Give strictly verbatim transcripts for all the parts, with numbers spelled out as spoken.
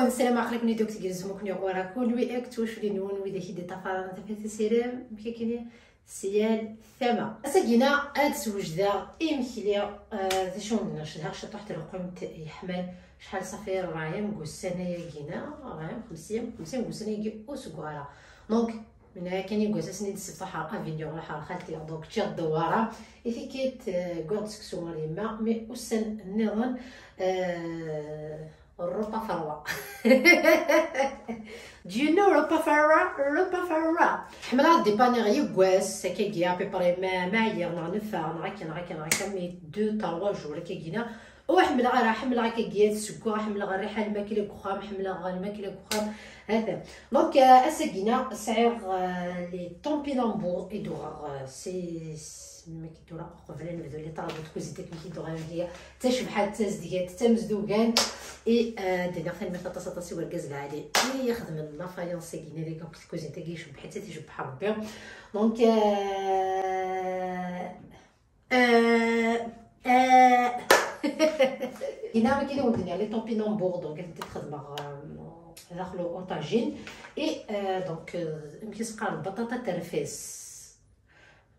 Sslam, aql-iken-id akk tgerrzem, ur ken-yuɣ wara kunwi akk d twaculi-nwen, widak i d-iṭṭafaren tafat asirem, amek akken si yal tama. Ass-agina ad d-swejdeɣ imekli, eh, d acu n-, cedhaɣ ciṭuḥ n telqemt yeḥman, acḥal ṣafi, ṛebɛa yam deg ussan-ayagina, ṛebɛa yam, xemsa yam, xemsa yam deg ussan-agi ur seg wara. Donc, min akken i wass ass-nni d-ssebtaḥeɣ avinyur, ruḥeɣ ɣer xalti, donc ččiɣ ddewwara. I tikkelt, eh, wwiɣ-d seksu ɣer yemma, mais ussan nniḍen, eh, Rupa Farwa. Do you know Rupa Farwa? Rupa Farwa. Ḥemmleɣ ad dipaniɣ yiwwas, akkagi, à peu près, ma, ma ɛyiɣ, neɣ neffeɣ, neɣ akka, neɣ akka, neɣ akka, mais deux, trois jours, akkagina. Ur ḥemmleɣ ara, ḥemmleɣ akkagi ad sewweɣ, ḥemmleɣ rriḥa n lmakla deg uxxam, ḥemmleɣ lmakla deg uxxam. Hata. Donc, euh, ass-agina sɛiɣ, euh, les topinambours i d-uɣeɣ, euh, si, si, melmi k-id-uɣeɣ, qbel ad nebdu les travaux de cuisine technique i d-uɣeɣ, d tacebḥant, d tazdegant, d tamezdugan. Et, euh, d-iniɣ tanemmirt aṭas, aṭas i urgaz lɛali i ixedmen la faïence-agina, deg akk tkuzint-agi icebbeḥ-itt, ad t-icebbeḥ Rebbi. Donc, euh, euh, euh, ina akken i wen-d-nniɣ, les topinambours, donc ad tent-id-xedmeɣ, euh, daxel uṭajin. Et, euh, donc, euh, amek i s-qqaren, baṭaṭa terfes.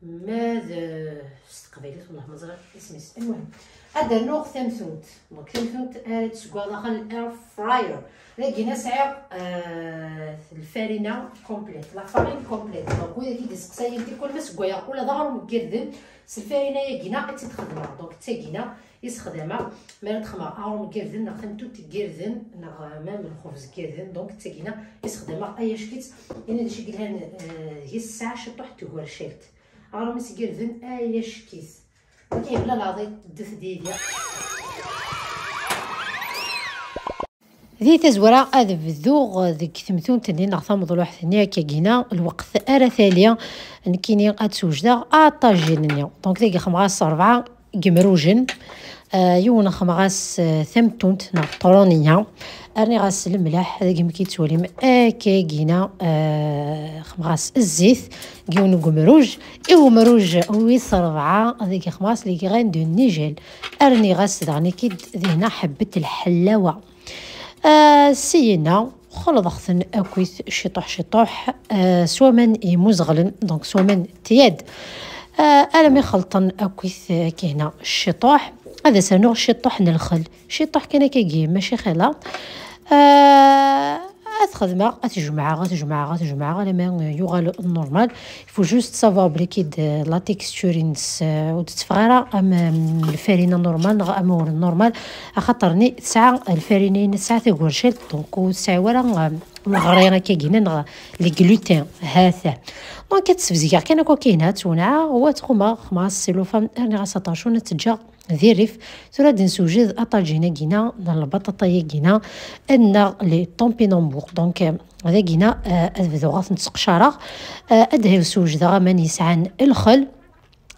Ma d, s teqbaylit, wellah ma ẓriɣ isem-is. Almuhim, ad d-rnuɣ tamtunt. Donc, tamtunt ara d-sewweɣ daxel air fryer. Dagina sɛiɣ, euh, lfarina complète, la farine complète. Donc, wid i d-iseqsayen tikwal ma sewwayeɣ ula d aɣrum n yirden, s lfarina-yagina i tt-id-xedmeɣ. Donc, d tagina i sexdameɣ mi ara d-xedmeɣ aɣrum n yirden neɣ tamtunt n yirden neɣ, euh, même lxubz n yirden. Donc, d tagina i sexdameɣ, ay acek-itt. Ini d acu i yelhan, euh, deg-s tesɛa ciṭuḥ n tgercalt. Aɣrum-is n yirden, ay acek-it. Ok, bla leɛḍil, ddut-d yid-i. Di tazwara ad bduɣ deg temtunt-nni neɣ tameḍluḥt-nni, akkagina, lweqt ara tali nekkini ad swejdeɣ aṭajin-nni. Donc, dagi xemɣas rebɛa n yemrujen, euh, yiwen xemɣas, euh, tamtunt neɣ ṭruniya, rniɣ-as lemleḥ, deg amek i tettwalim, akkagina, euh, xemɣas zzit, deg yiwen n umruj, i umruj wis rebɛa, dagi xemɣas les graines de nigel, rniɣ-as daɣen akkid dihna ḥebbet lḥellawa. Euh, siyina, xelḍeɣ-ten akkit ciṭuḥ ciṭuḥ, euh, s waman yemmuzeɣlen, donc s waman tiad. Euh, armi xelṭen akkit, euh, kihna ciṭuḥ, ad as-rnuɣ ciṭuḥ n lxel, ciṭuḥ kan akkagi, mačči xilla. Euh, ad xedmeɣ, ad t-jemɛeɣ, ad t-jemɛeɣ, ad t-jemɛeɣ, alama, euh, yuɣal normal. Il faut juste savoir belli kid, euh, la texture-ines, euh, ur d-tetteffeɣ ara am, am lfarina normal neɣ am uɣrum normal, axaṭer-nni tesɛa lfarina-ines tesɛa tagercalt, donc ur tesɛi ara, euh, leɣri akkagina neɣ le gluten, hata. Donc ad tt-sebzigeɣ kan akk akkagina, ad tt-wenɛeɣ, u ad tt-qummeɣ, xemɣas s cellophane, rniɣ-as aṭercun, ad tt-ǧǧeɣ di rrif. Tura ad d-nsewjed aṭajin-agina, neɣ lbaṭaṭa-yagina, neɣ les topinambours. Donc, euh, dagina, euh, ad bduɣ ad tent-sseqcareɣ. Euh, ad d-sewjdeɣ aman yesɛan lxel,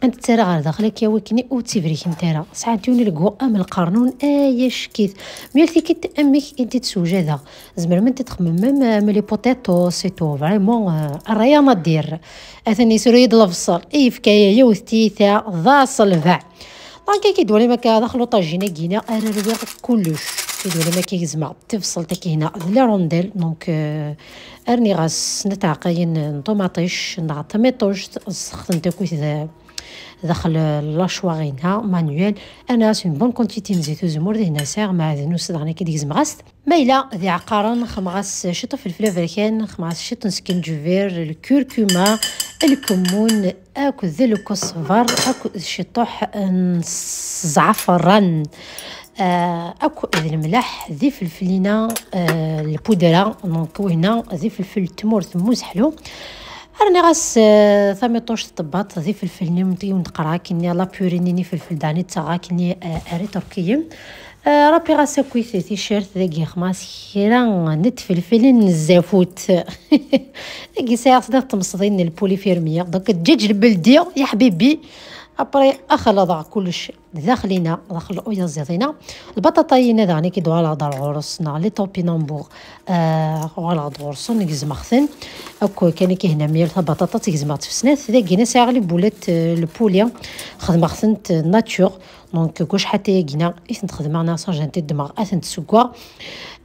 ad tt-ttarraɣ ɣer daxel akka, wakken ur ttibrikent ara. Sɛant yiwen uleggu am lqernun, ay acek-it. Myal tikkelt amek i tent-id-sewjadeɣ. Tzemrem ad tent-id-txemmemem, euh, am les potatoes et tout. Vraiment, euh, rien à dire. Atan yesru-yi-d lebṣel, yefka-yi yiwet tiyita d aṣelbeɛ. Donc, akka i d-twalim akka daxel uṭajin-agina, ara rwiɣ kullec. I d-twalim akka gezmeɣ tibṣelt-agi-hina d les rondelles. Donc, euh, rniɣ-as snat ɛeqqayen n ṭumaṭic neɣ tamiṭuct, sextent akkit d-, daxel lacwaɣ-ina, manuel. Rniɣ-as une bonne quantité n zzit uzemmur, dihna sɛiɣ maɛden uss daɣen akka i d-gezmeɣ-as-t. Ma yella d iɛeqqaren, xemɣ-as ciṭ n ifelfel aberkan, xemɣ-as ciṭ n skenǧbir, lkurkuma, lkemmun, akked lkesber, akked ciṭuḥ n zzɛafran, euh, akked lemleḥ, d ifelfel-ina, euh, lpudra, donc wihna d ifelfel n tmurt n Muzeḥlu. Rniɣ-as, euh, tamiṭuct n tebbaṭ, d ifelfel-nni i wen-d-qqareɣ akkenni, la purée-nni n ifelfel, daɣen i ttaɣeɣ akkenni, euh, ar Iṭerkiyen. Euh, rapiɣ-as akkit ticcert dagi, xemɣ-as kra n tfelfel n zzafut. Dagi sɛiɣ snat tmesḍin n lpuli fermier. Donc, ddjaj lbeldi, ya ḥbibi. Après, axalaḍeɣ kullec daxel-ina, daxel uyaziḍ-ina. Lbaṭaṭa-ina daɣen i k-id-uɣaleɣ-d ar ɣur-s, neɣ les topinambours, euh, uɣaleɣ-d ɣur-sen, gezmeɣ-ten. Akk kan akka hna, mi yal tabaṭaṭa tt-gezmeɣ-tt f snat. Dagi-na sɛiɣ les boulettes, euh, le poulet, xedmeɣ-tent, euh, nature. Donc, deg wacḥal tayagi-na i tent-xedmeɣ, neɣ ṣanjent-id ddmeɣ, ad tent-ssewweɣ.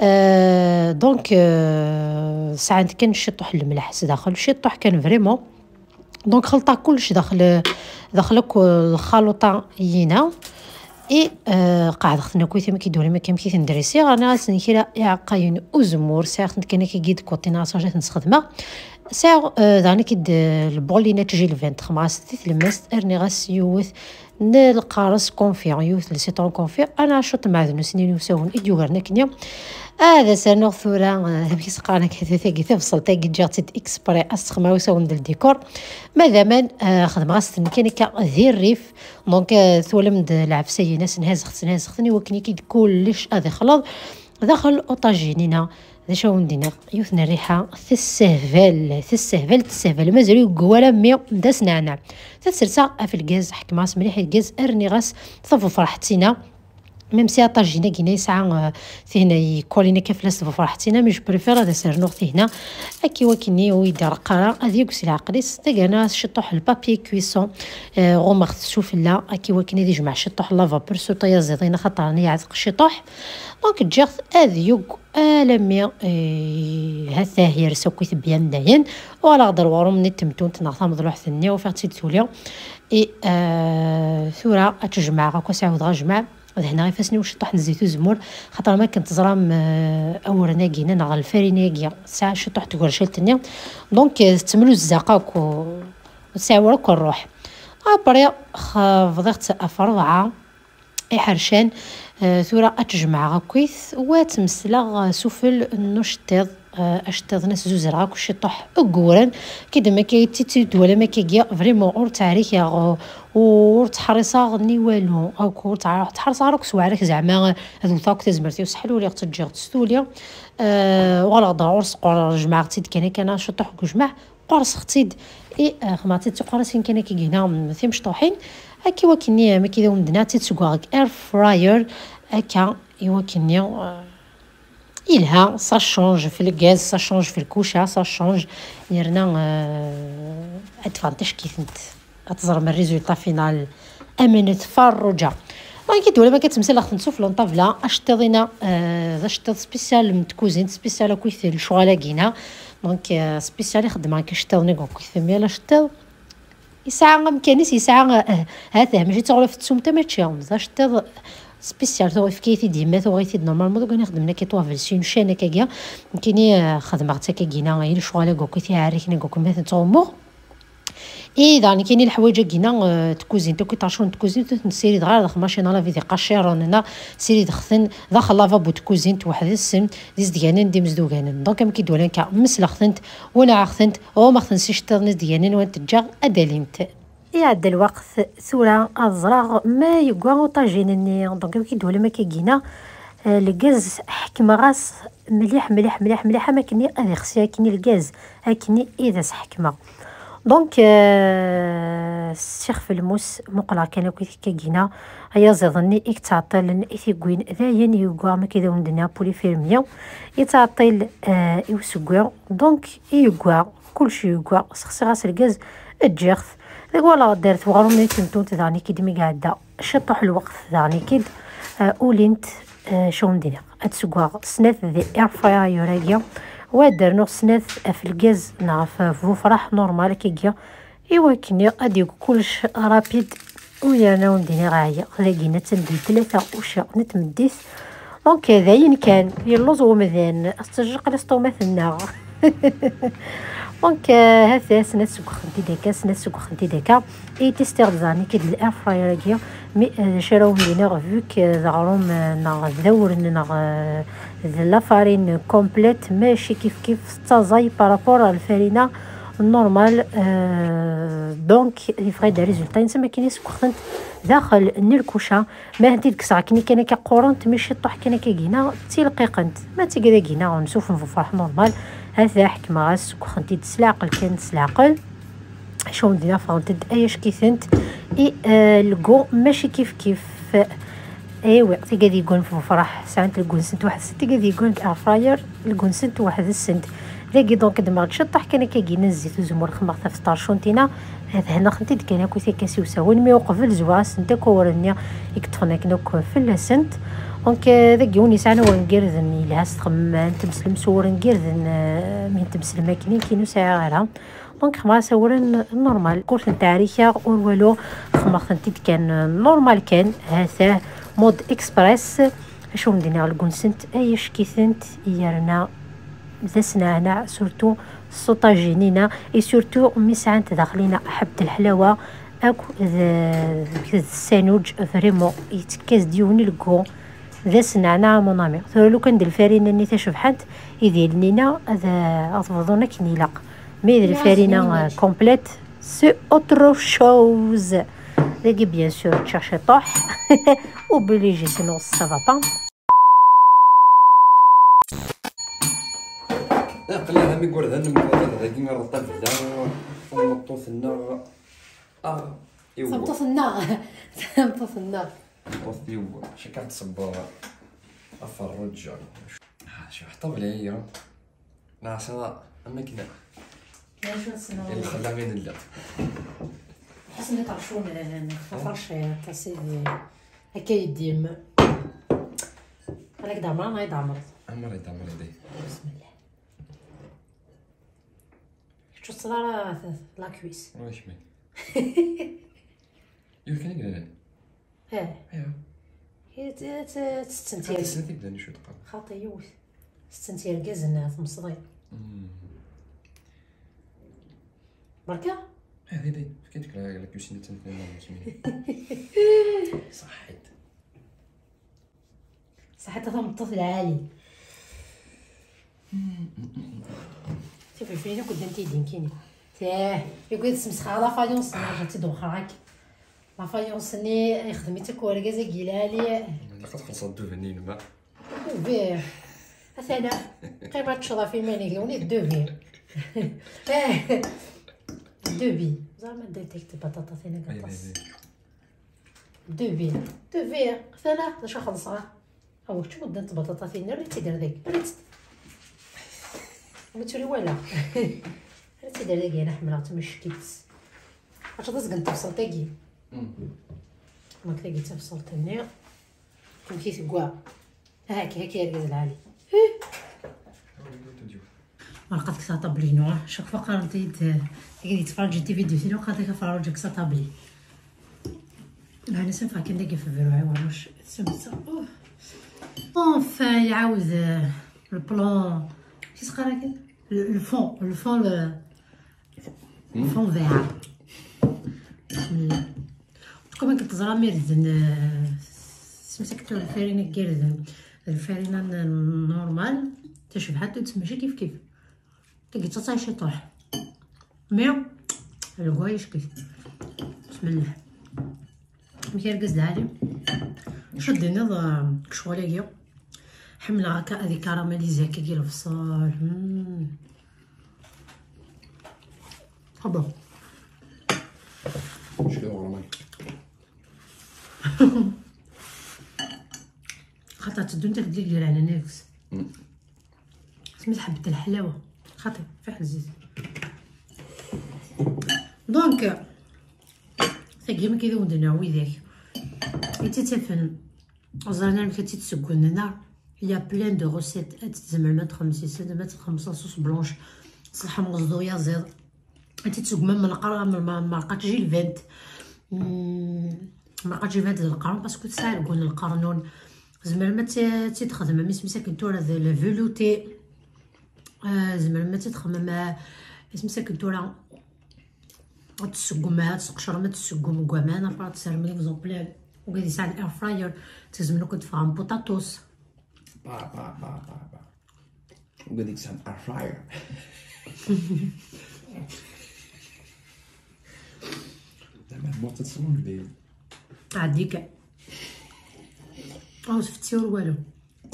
Euh, donc, euh, sɛant kan ciṭuḥ n lemleḥ sdaxel, ciṭuḥ kan vraiment. Donc xelṭeɣ kullec daxel, daxel akk lxaluṭa-ina. I, euh, qeɛdeɣ-ten akkit amek i d-turim akka, amek i ten-dressiɣ. Rniɣ-asen kra iɛeqqayen uzemmur, sɛiɣ-tent kan akka deg côté-nneɣ, ad ten-sxedmeɣ. Sɛiɣ, euh, daɣen akka-d, euh, lbol-ina n tjilbant, xedmeɣ-as di tlemmast, rniɣ-as yiwet n lqares confit, yiwet n citron confit, ana ciṭ n lmeɛdnus-nni n usawen i d-yugaren akkenni. Ad as-rnuɣ tura, eh, amek i s-qqaren akka, tagi, tabṣelt-agi ǧǧiɣ-tt-id exprès, ad s-ttxemmiɣ usawen d ldikur. Ma d aman, eh, xedmeɣ-as-ten kan akka di rrif. Donc, eh, twalam-d lɛefsa-ines, nhazeɣ-tt, nhazeɣ-ten, i wakken akka kullec ad ixleḍ daxel uṭajin-ina. D acu awen-d-iniɣ, yiwet n rriḥa tessehbal, tessehbal, tessehbal. Mazal ur yeggi wara mmi d asneɛneɛ. Tafsert-a ɣef lgaz, ḥekmeɣ-as mliḥ i lgaz, rniɣ-as tabufraḥt-ina. Même si aṭajin-agi-na yesɛa, euh, tihna yekkoli akka fell-as tbufraḥt-ina, mais je préfère ad as-rnuɣ tihna. Akka i wakken-nni ur yi-d-ireqq ara, ad yegg si leɛqel-is. Taggara-s ciṭuḥ le papier cuisson, euh, ɣummeɣ-t s ufella, akka i wakken ad ijmeɛ ciṭuḥ la vapeur, surtout ayaziḍ-in, axaṭer-nni yeɛteq ciṭuḥ. Donc, ǧǧiɣ-t ad yegg alammi, euh, ha-t-ah yers akk i tebyan dayen. Uɣaleɣ-d ar weɣrum-nni n temtunt neɣ tameḍluḥt-nni, ufiɣ-tt-id tuli. Et, euh, tura ad tt-jemɛeɣ akk, ad s-ɛawdeɣ ajmeɛ. Ad hneɣ ifassen-iw ciṭuḥ n zzit uzemmur, xaṭer ma akken teẓram, euh, awren-agi neɣ lfarin-agi tesɛa ciṭuḥ n tgercalt-nni, donc, euh, tettemluzzeq akk, ur tesɛi wara akk rruḥ. Après, xa-, bḍiɣ-tt ɣef rebɛa iḥercan, euh, tura ad tt-jemɛeɣ akkit, u ad tt-mesleɣ, euh, s ufel n uceṭṭiḍ. Euh, aceṭṭiḍ-nni ad s-zuzzreɣ akk ciṭuḥ n uguren. Kidem akka, tt-id-twalam akkagi, vraiment ur tt-ɛrikeɣ, ur ttḥerriseɣ ni walu, akk ur ttḥerriseɣ ara akk s weɛrak, zeɛma ad wteɣ akk tazmert-iw s ḥluli, ɣ-tt-ǧǧiɣ s tuli. Euh, uɣaleɣ-d ɣur-s, qqur-, jemɛeɣ-tt-id kan akka, ciṭuḥ deg ujmaɛ, qerseɣ-tt-id. I, euh, xedmeɣ-tt-id d tiqersin kan akka gina, mm, timecṭuḥin. Akka i wakken-nni, euh, ma akka d awen-d-nniɣ, ad tt-id-suggeɣ deg air fryer, akka i wakken-nni, euh, yelha, ça change fi lgaz, ça change fi lkuca, ça change. Yerna, euh, ad d-teffɣent acek-itent. Ad teẓrem résultat final. Amenet Farruǧa. Donc, i d-wala ma akka ttmeslaɣ-tent s ufella n ṭṭabla, aceṭṭiḍ-ina, euh, d aceṭṭiḍ spécial n tkuzint, spécial akkit lecɣal-agi-na. Donc, euh, spécial i xeddmeɣ akka aceṭṭiḍ-nni akkit, mais yal aceṭṭiḍ yesɛa amkan-is, yesɛa, eh, ha-t-ah, mačči d taɣlaft n tsumta, mačči, d aceṭṭiḍ spécial, tuɣ, yefka-yi-t-id yemma, tuɣ-it-id normalement, deg wani xedmen akka ṭwabel, s une chaîne akkagi, nekkini, eh, xedmeɣ-tt akkagi-na, i lecɣal-agi akk, i tiɛerrikin-agi akk, ma ten-ttɣummuɣ. I daɣen nekkini leḥwayeǧ-agi-na, eh, n tkuzint, akk iṭercun n tkuzint, ur ten-ssirideɣ ara daxel machin à laver d iqaciren, neɣ ssirideɣ-ten daxel lavabo n tkuzint weḥd-sen, d izedganen d imezduganen. Donc, amek i d-walan akka, mesleɣ-tent, wenɛeɣ-tent, ɣumeɣ-ten s iceṭṭiḍen izedganen, wan-t-ǧǧeɣ ad alint. Iɛedda lweqt, tura ad ẓreɣ ma yegwa uṭajin-nni. Donc, amek i d-twalam akkagi-na, eh, lgaz ḥekmeɣ-as mliḥ, mliḥ, mliḥ, mliḥ, am akken ad ixsi akkenni lgaz, akkenni i d as-ḥekmeɣ. Donc, euh, ssixf lmus, muqleɣ kan akk i tikkagina, ayaziḍ-nni i yettɛeṭṭilen i tiggwin, dayen yegwa, am akken i d awen-d-nniɣ, poulet fermier, yettɛeṭṭil, euh, i usegwi, donc i yegwa, kullec yegwa, sexsiɣ-as lgaz, ǧǧiɣ-t. Deg walaɣ-d ar tewɣrum-nni timtunt daɣen i k-id mi iɛedda ciṭuḥ lweqt daɣen i k-id, euh, ulint, euh, acu n diri. Ad seggeɣ snat di air fryer-agi, wa ad d-rnuɣ snat ɣef lgaz neɣ ɣef bufraḥ normal akkagi, i wakken ad yeg kullec rapide. U yerna ur d-nniɣ ɛyiɣ, dagi-nni attan di tlata ucciɣ n tmeddit. Donc, d ayen kan, yelluẓ wemdan, tettejjeq l'estomac-nneɣ. Donc, euh, ha-t-a, snat seg uxxen-t-id akka, snat seg uxxen-t-id akka. I tistiɣ-d daɣen akka d l'air fryer-agi, mi, euh, d acu ara wen-d-iniɣ, vu que d aɣrum, euh, neɣ d awren, neɣ, euh, d la farine complète, mačči kif kif tettaẓay par rapport à lfarina normale, euh, donc, yeffeɣ-d résultat-ines am akken i seg uxxen-t daxel n lkuca. Ma tent-id-kkseɣ akken kan akka qqurent, mi ciṭuḥ kan akka gina, ttilqiqent. Ma d tigad-agi-na, nsuf n bufraḥ normal, ha-t-a ḥekmeɣ-as, seg uxxen-t-id s leɛqel kan, s leɛqel. Acu n dina ffɣent-d ay acek-itent, Et euh, le goût ماشي كيف كيف. ايوا، تلقى دي يقول في الفرح ساعات الكونسنت واحد السنت، تلقى دي يقول اير فراير الكونسنت واحد السنت. داكي دونك دماغ تشطح كان كيجينا الزيت وزمور خمار تاع فطار شونتينا. هذا هنا خنتي كان كو سي كاسي وساون مي وقبل زوا سنت كورنيا يكتفنا كنوك في السنت. دونك داكي وني ساعنا ورنقير ذن يلهاس تخمم تمسلم سورنقير ذن من تمسلم كنين كينو ساعه غيرها. دونك خماس ورن نورمال، كورت نتاع ريكا والو. خماس تنتيد كان نورمال، كان هاثاه مود اكسبريس. شو مدينا الكونسنت ايش كيثنت يرنا ذا سنعنا سورتو سوطاجينينا اي سورتو ميسعان تداخلينا حبة الحلاوة اكو ذا السانوج فريمون يتكاز ديوني الكو. ذا سنعنا مونامي ثورة لو كان د الفارينة ني تشبحانت يدير لنا ذا اضفضونا كنيلاق. Mais la farine complète, c'est autre chose. Dagi, bien sûr, chercher طاح. Obligé, sinon ça va pas. Aql-aɣ am igerdan n Mqabel dagi ɣer ṭṭabla. Tameṭṭut-nneɣ. Ah, iwa. Tameṭṭut-nneɣ. Tameṭṭut-nneɣ. Tameṭṭut-iw. Cakkeɣ tṣebber. Aferruǧ. Ah, cwiḥ ṭṭabla-agi. Neɛṣa am akken. D acu ad s-nɛawed? Lxella i nella. Ḥasen ad tercun, eh, nextafer ciṭ, a sidi. Akka yeddim. Alak d ɛemran, ay d ɛemret. Ɛemmer i d ɛemmer i d. Bismillah. Kečč ur tettara la cuisse. Ulac mi. Yiwet kan i yellan. Eh. Aya. Hi t-, t-, tettent Ad yir-, tessent ibdan icu teqqar. Xaṭi yiwet. Tettent yergazen, tmesḍi. Mm. Berka? Eh, di, di. Fkan-tt kra, la cuisine, tettent nna, musmin. Ṣaḥit. Ṣaḥit a tameṭṭut lɛali. Tifilfilin akk ddant-iyi-d nekkini. Tah, yugi ad smesxeɣ la faïence-nni, rǧa-tt-id wexxer akka. La faïence-nni yexdem-itt akk urgaz-agi lɛali. Ilaq ad txellṣeḍ ddubni-inem, ha? Ddubir. Atan-a. Qqim ad teččeḍ ɣef iman-ik, d win i ddubir. Eh. Ddubir. Ẓer ma ddant-ak tbaṭaṭatin-agi aṭas. Ay, ay, ay. Ddubir. Ddubir. Atan-a, d acu xellṣeɣ? Aw, kečč muddent tbaṭaṭatin, rri-tt-id ar dagi, rri-tt-id. Ma turi wala. Rri-tt-id ar dagi, ana ḥemmleɣ-tt mackit. Acu d azgen n tebṣelt-agi? Mm. Donc tagi d tabṣelt-nni. Amek i tegwa? Haki, haki, argaz lɛali. Ih. Ur lqat kkes aṭabli-inu, chaque fois qqaren-iyi-d, eh, tigi yettfraǧ di vidéo-tini, qqaren-ak aferruǧ kkes aṭabli. Meɛna ça fait kan dagi ɣef berruɛ, warrac, semsa. Oh. Enfin, iɛawed, eh, le plan, كيف تقرا كده؟ Le, le fond, le fond, le, le fond vert. بسم الله. Comme كنت زرا ميرزن، eh, سمسكتو الفرينة كيرزن. الفرينة ن-، نورمال، تشبحات وتسمى شي كيف كيف. تلقي تصاي شي طاح. مي الكوايش كيف. بسم الله. مكيرقز العالي. شدينا ض-، شغل هي. حملة هكا، هذه كراميليزي هكا كي البصل. مم. طبعا. شكرا والله. خاطر تدون تاك ديك ديال على نيكس. مم. سميت حبة الحلاوة. خاطر فيها لذيذ. Donc، تاكي ما كيدون دنا ويداك. انت تفن. زرنا لك تتسكن هنا. Il y a plein de recettes. تزمر ما تخمسي سنة، ما تخمسة sauce blanche. صح مغزو يا زيض. انت تسوق من القرن، من الم-، مرقة جيل فانت. مم، مرقة جيل فانت القرن، parce que تسعى لقون القرنون. زمر ما ت-، تتخدم، مي سميتها كنت ورا ذا الفيلوتي. آه، زمر ما تتخمم، آه، اسميتها كنت ورا تسقم، آه، تسقشر ما تسقم، كوامان، أربعة تسعر من exemple. وقاعد يساعد الاير فراير، تزمنو كنت فاهم بوطاطوس. با، با، با، با، با. وقاعد يساعد الاير فراير. زعما موت تصمم بيه. عاديك. او شفتي والو.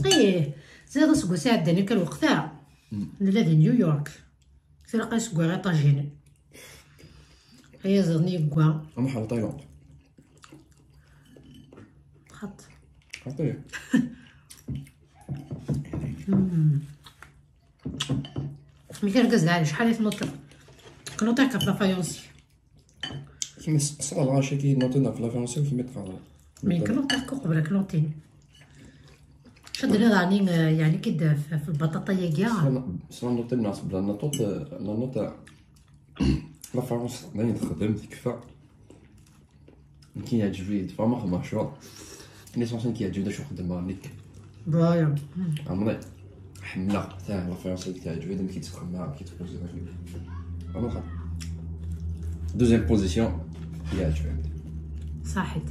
ايه، زيد اسكو ساعة داني كان وقتها. مم. نلا دي نيويورك. سرقة اسكو غير طاجين. هي زرني يقوى. اما حاول تايلاند. Xaṭi. Mmm. Mik argaz lɛali, acḥal i tnuṭiḍ? Tnuṭiḍ ɣef la faïence. Kemm s-, s lɣaci ki tnuṭiḍ ɣef la faïence, kemm i tqerreḍ. Mi tnuṭiḍ qbel ad k-nuṭin. Cad nniḍ ɛni, eh, yeɛni kid f-, f lbaṭaṭa-yagi. S la, s la nuṭi neɣ s bla nuṭi, eh, la nuṭi, eh, la faïence, dayen texdem, tekfa. Nekk yeɛǧeb-iyi-d, vraiment xedmeɣ cwiṭ. L'essentiel nekk yeɛǧeb-iyi-d acu xeddmeɣ nekk. Voilà. Ɛemri, ḥemmleɣ ta la faïence i teɛǧeb-iyi-d, amek i tt-txemmeɣ, amek i tt-txuzzem. Vraiment xaṭi. Deuxième position, yeɛǧeb-iyi-d. Saḥit.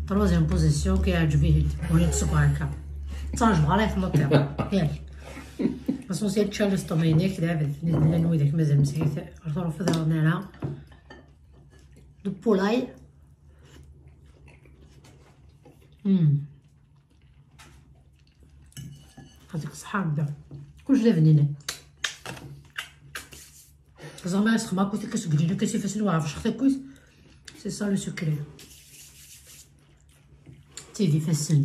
Troisième position, ki yeɛǧeb-iyi-d. Wala tsugar akka. Ttṛajuɣ ara i tmuṭiḍ. Yak. L'essentiel tečča l'estomac-inek, d abad. Nella n widak mazal mesrit, ur trufiḍ ara. De poulet. Hmm. Hadi qesḥa da. Kullec d abnini. Ẓer ma yesxem akk, tikkes deg lǧil, tikkes ifassen uɛef, cextakkut. C'est ça le secret. Tidi ifassen.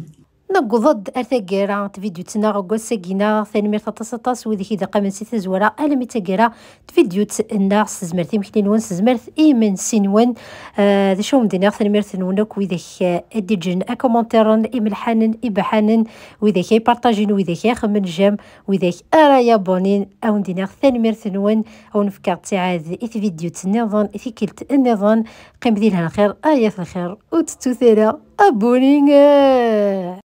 Newweḍ-d ar taggara n tvidyut-nneɣ n wass-agi-nneɣ. Tanemmirt aṭas aṭas wid i d-iqqimen si tazwara almi d taggara n tvidyut-nneɣ s tezmert imekli-nwen, s tezmert imensi-nwen. Eh, d acu umi d-iniɣ, tanemmirt-nwen akk widak, eh, i d-iǧǧen akumantaren imelḥanen, ibeḥḥanen, widak ay partajin, widak ay xemmen j'aime, widak ara yabunin, a wen-d-iniɣ tanemmirt-nwen, a wen-fkeɣ ttiɛad i tvidyut nniḍen, i tikkelt nniḍen. Qqim di lxir, ay at lxir, ur tettut ara abuni.